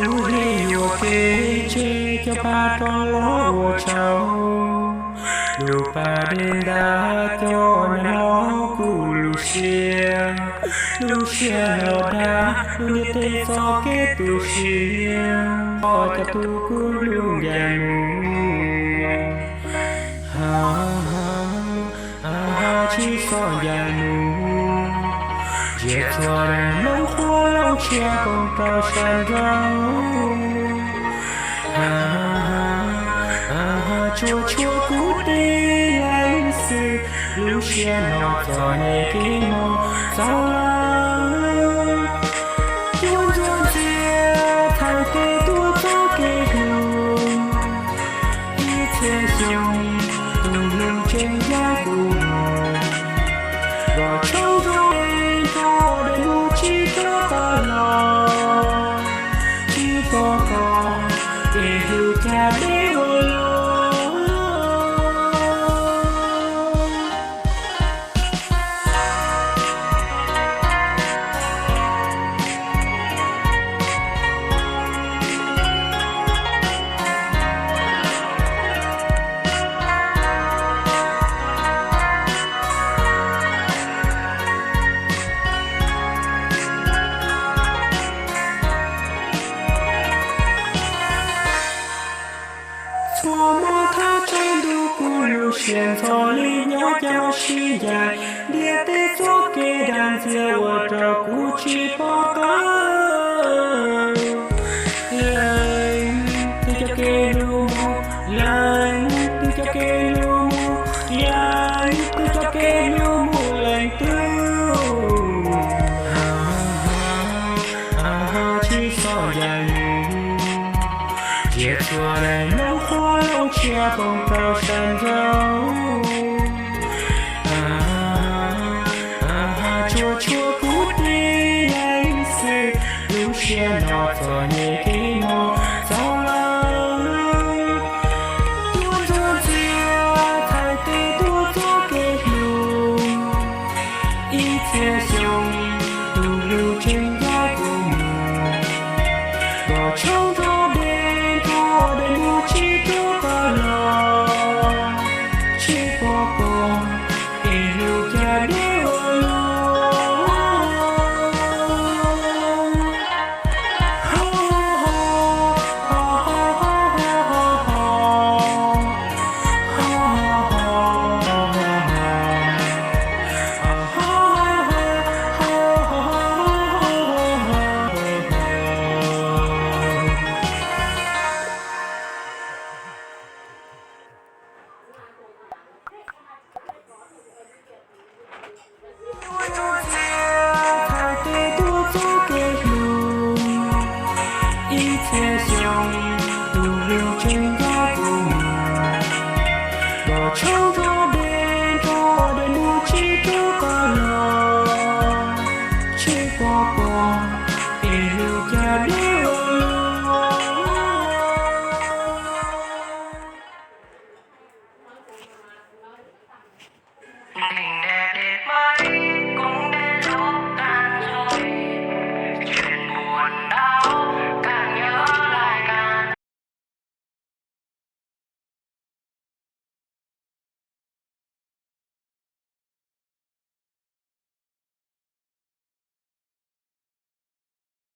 Lub hli yuam kev tseg cov paj rov los ua tsaug, lub pas dej ntab cov neeg hlob kuv lub siab, lub siab los dag lub ntiaj teb txoj kev tu siab, koj cov tub kuv lub ncaim mus. Ha, ha, ha, tsis txhob ncaim mus, ntsia txhua daim nplooj qhuav looj tshiab koom rau sab nraud. Ha, ha, ha, tsuas tshuav kuv tib leeg xwb, lub siab no txom nyem kev mus txog lawm. Cuab ntsuab ntxias thaum kev tuag txoj kev hlub, ib txhiab xyoo tus hlub tseem ncaim kuv mus. Vos tshoob nrog nrog daim npub tsis rov qab los, tsis pom koj, kev hlub cas deb ua luaj. Txhua hmo thaj tsam ntuj kuv lub siab ntxhov li nyob cov sib ncaim, ntiaj teb txoj kev dag ntxias ua rau kuv tsis pom qab. Leej twg cov kev hlub mus, leej twg cov kev hlub mus, leej twg cov kev hlub mus leej twg. Ha, ha, ha, tsis Txoj yaig mus, ntsia txhua daim nplooj qhuav looj tshiab poob rau sab nraud. Tsuas tshuav kuv tib leeg xwb, lub siab no txom nyem kev mus txog lawm. Tuaj ntxuav ntxias thaij tes tuaj txoj kev hlub, ib txhia xyoo tus hlub tseem ncav kuv mus. Npog tshoob nrog dej nrog dej mus tsis rub koj los, tsis pom koj es hlub cas deb ua luaj. Thaij tes tuaj txoj kev hlub, ib txhia xyoo tus hlub tseem ncav kuv mus. Npog tshoob nrog dej nrog dej mus tsis rub koj los, tsis pom koj es hlub cas deb ua